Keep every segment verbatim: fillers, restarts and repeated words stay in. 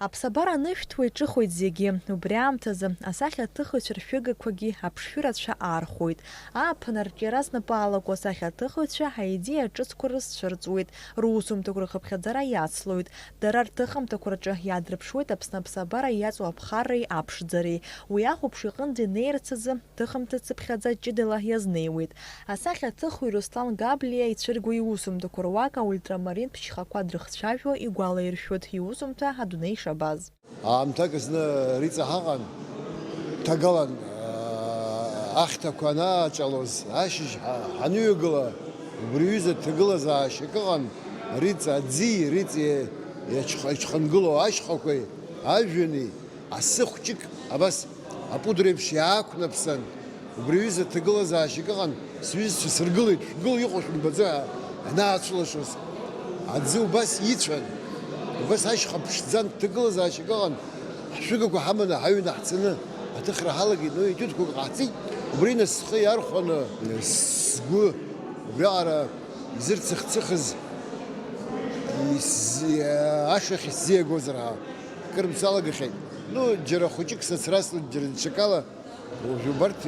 Аԥсабара анышәҭуа иҿыхоит зегьы. Убри аамҭазы асахьаҭыхыҩцәа ршәыгақәагьы аԥшшәы рацәа аархәоит. Ааԥын арҿиара знапы алаку асахьаҭыхыҩцәа аидеиа ҿыцқәа рызцәырҵуеит, русумҭақәа рхыԥхьаӡара иацлоит. Дара рҭыхымҭақәа рҿы иаадырԥшуеит Аԥсны аԥсабара иаҵоу аԥхарреи аԥшӡареи. Уи ахәаԥш иҟынӡа инеирц азы ҭыхымҭа цыԥхьаӡа ҷыдала иазнеиуеит. Асахьаҭыхҩы Руслан Габлиа ицәырго иусумҭақәа руак аультрамаринтә шьхақәа дрыхцәажәо игәалаиршәоит иусумҭа адунеи шабаз. Аамҭак зны Риҵа ҳаҟан, ҭагалан, аа, ахьҭақәа анааҿалоз, ашьыжь ҳа-, ҳаныҩагыла, убри ҩыза ҭагылазаашьак ыҟан, Риҵа аӡи, Риҵа иа-, иаҽх-, иҽхынгылоу ашьхақәеи ажәҩани, асы хәҷык абас апудра еиԥш иаақәнаԥсан, убри ҩыза ҭагылазаашьак ыҟан, сҩызцәа сыргылеит, шәгыл, иҟоу шәымбаӡои ҳәа ианаацәылашоз. Аӡы убас ицәан, убас ашьха ԥшӡан, ҭагылазаашьак ыҟан, ҳшәыгақәа ҳаманы ҳаҩны ҳцаны аҭыхра ҳалагеит, ну, етиудқәак ҟаҳҵеит, убри нас схы иархәаны, сгәы убриаҟара изырцыхцыхыз, ис-, ашахь исзиагозар ҳәа. Кыр салагахьеит. Ну, џьара хәыҷык сацраслоит, џьара даҽакала. Уажәы убарҭ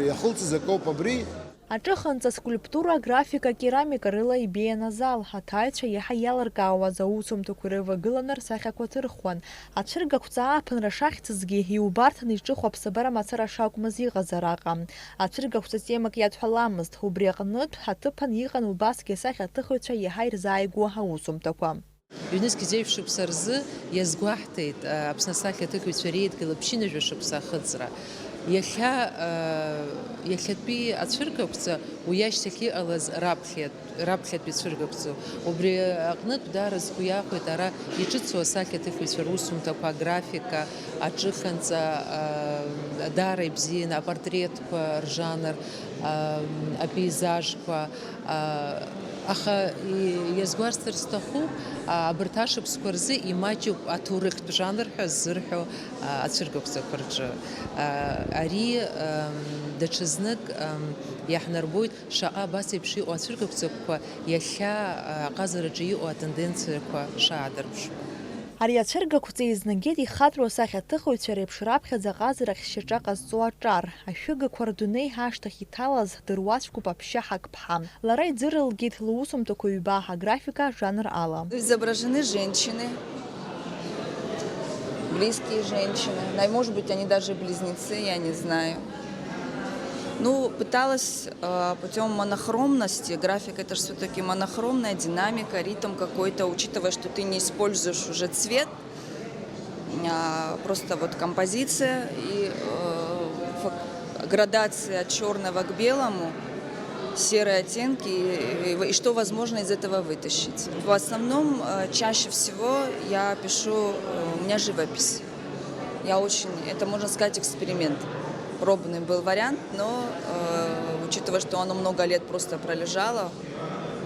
иахылҵыз акоуп абри. Аҿыханҵа, скульптура, аграфика, акерамика рыла ибеиан азал. Аҭааҩцәа иаҳа иалыркаауаз аусумҭақәа ирывагыланы рсахьақәа ҭырхуан. Ацәыргақәҵа ааԥынра шахьӡызгьы, иубарҭаны иҿыху аԥсабара мацара шакәмыз иҟаз араҟа. Ацәыргақәҵа темак иадҳәаламызт, убри аҟнытә аҭыԥан иҟан убасгьы асахьаҭыхыҩцәа иаҳа ирзааигәоу аусумҭақәа. Ҩнызқь ҩажәа шықәса рзы иазгәаҳҭеит, а, Аԥсны асахьаҭыхыҩцәа Реидгыла ԥшьынажәа шықәса ахыҵра. Иахьа, а, иахьатәи ацәыргақәҵа уи ашьҭахь иҟалаз раԥхьатә, раԥхьатәи ацәыргақәҵоуп. Убри аҟнытә даара сгәы иахәеит ара иҿыцу асахьаҭыхыҩцәа русумҭақәа, аграфика, аҿыханҵа, а, даара ибзианы апортретқәа ржанр, а, апеизажқәа, а, Аха и-, иазгәасҭар сҭахуп, а, абарҭ ашықәсқәа рзы имаҷуп аҭоурыхтә жанр ҳәа ззырҳәо, а, ацәыргақәҵақәа рҿы. А, ари, ам, даҽазнык, ам, иаҳнарбоит шаҟа абас еиԥш иҟоу ацәыргақәҵақәақәа иахьа, а, аҟазараҿы иҟоу атенденциақәа шаадырԥшуа. Ари ацәыргақәҵа еизнагеит ихатәроу асахьаҭыхыҩцәа реиԥш раԥхьаӡа аҟазарахь шьаҿа ҟазҵо аҿар. Ашәыгақәа рдунеи ҳашҭахь иҭалаз дыруацәгәуп аԥшьа ҳагԥҳа. Лара иӡырылгеит лусумҭақәа ҩба аграфика ажанр ала. Изображены женщины, близкие женщины. Най-, может быть, они даже близнецы, я не знаю. Ну, пыталась, э, путём монохромности, графика — это же всё-таки монохромная динамика, ритм какой-то, учитывая, что ты не используешь уже цвет, а, просто вот композиция и, э, фак-, градация от чёрного к белому, серые оттенки, и, и что возможно из этого вытащить. В основном, э, чаще всего я пишу, э, у меня живопись. Я очень, это, можно сказать, эксперимент. Пробный был вариант, но, э, учитывая, что оно много лет просто пролежало,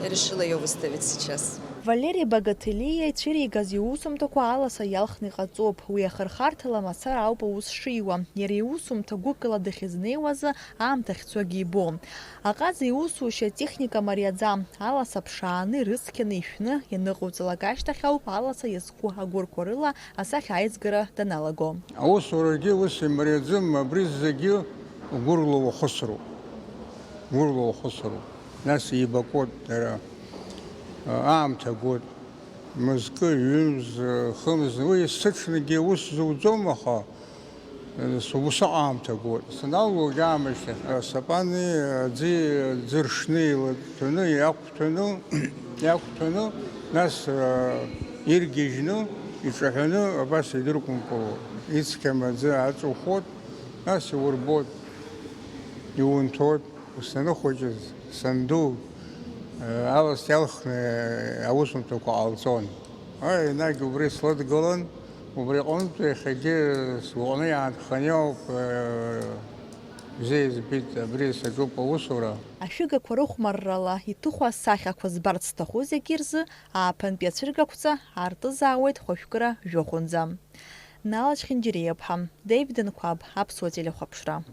я решила её выставить сейчас. Валери Багателиа ицәыригаз иусумҭақәа аласа иалхны иҟаҵоуп. Уи ахырхарҭала мацара ауп аус шиуа. Иара иусумҭа гәыкала дахьызнеиуазы аамҭа ахьцогьы ибо. Аҟаза иусушьа атехника мариаӡам, аласа ԥшааны, ирыцқьаны ишәны ианыҟауҵалак ашьҭахь ауп аласа иазку агәырқәа рыла асахьа аизгара даналаго. Аусурагьы ус имариаӡам, абри зегьы гәырла ухысроуп. Гәырла ухысроуп. Нас еибакуеит дара, аамҭа гоит. Мызкы, ҩымз, хымз, уи сыҽнагьы ус зуӡом, аха, э, сусҟак аамҭа гоит. Саналгогь аамышьҭахь, асапани аӡи ӡыршны илаҭәаны, иақәҭәаны, иақәҭәаны, нас, э, иргьежьны, иҿаҳәаны абас идыркәымпылуа. Ицқьам аӡы аҵухуеит, нас иурбоит, иунҭоит. Саныхәыҷыз, санду, э, алас иалхны аусумҭақәа ҟалҵон. Ааи, енагь убри слыдгылан, убри аҟынтә иахьагьы сгәаҟны иаанханы иоуп, э, бзиа избеит, абри саҿуп аусура. Ашәыгақәа рыхәмаррала иҭыху асахьақәа збарц зҭаху зегьы рзы ааԥынтәи ацәыргақәҵа аартызаауеит хәажәкыра жәохәынӡа. Нала Чхинџьириаԥҳа, Даvid Нқәаб, Аԥсуа телехәаԥшра.